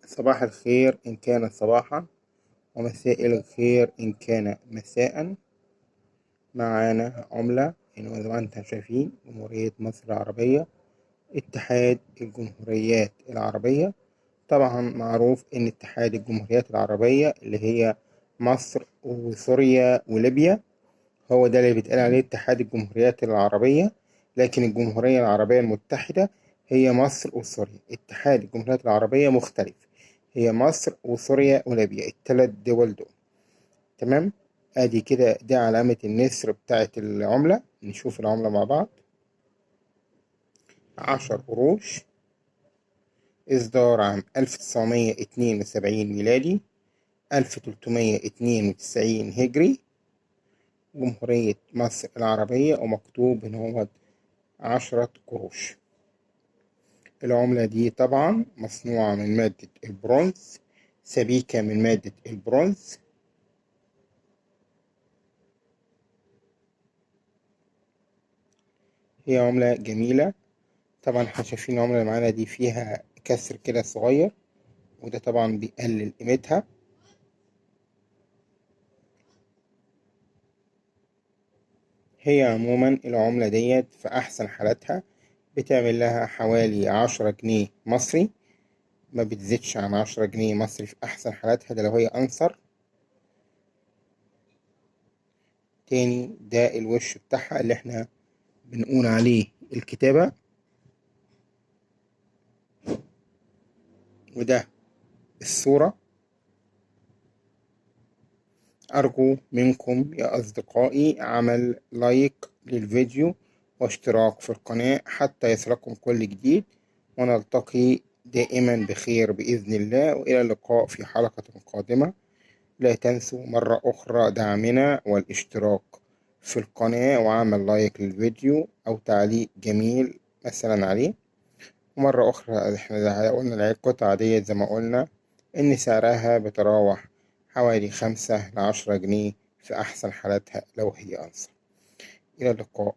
صباح الخير إن كان صباحا، ومساء الخير إن كان مساء. معانا عملة زي ما انتم شايفين جمهورية مصر العربية، اتحاد الجمهوريات العربية. طبعا معروف إن اتحاد الجمهوريات العربية اللي هي مصر وسوريا وليبيا هو ده اللي بيتقال عليه اتحاد الجمهوريات العربية، لكن الجمهورية العربية المتحدة هي مصر وسوريا. اتحاد الجمهوريات العربية مختلف، هي مصر وسوريا وليبيا، التلات دول دول. تمام، ادي كده دي علامة النسر بتاعت العملة. نشوف العملة مع بعض. 10 قروش، إصدار عام 1972 ميلادي، 1392 هجري، جمهورية مصر العربية، ومكتوب إن هو 10 قروش. العملة دي طبعا مصنوعة من مادة البرونز، سبيكة من مادة البرونز. هي عملة جميلة. طبعا احنا شايفين العملة اللي معانا دي فيها كسر كده صغير، وده طبعا بيقلل قيمتها. هي عموما العملة ديت في أحسن حالاتها بتعمل لها حوالي 10 جنيه مصري، ما بتزيدش عن 10 جنيه مصري في أحسن حالاتها، ده لو هي أنصر. تاني ده الوش بتاعها اللي احنا بنقول عليه الكتابة، وده الصورة. أرجو منكم يا أصدقائي عمل لايك للفيديو واشتراك في القناة حتى يصلكم كل جديد، ونلتقي دائما بخير بإذن الله، وإلى اللقاء في حلقة قادمة. لا تنسوا مرة أخرى دعمنا والاشتراك في القناة وعمل لايك للفيديو أو تعليق جميل مثلا عليه. ومرة أخرى احنا قلنا القطعة ديت زي ما قلنا إن سعرها بتراوح حوالي 5 ل10 جنيه في أحسن حالاتها لو هي أنصر. إلى اللقاء.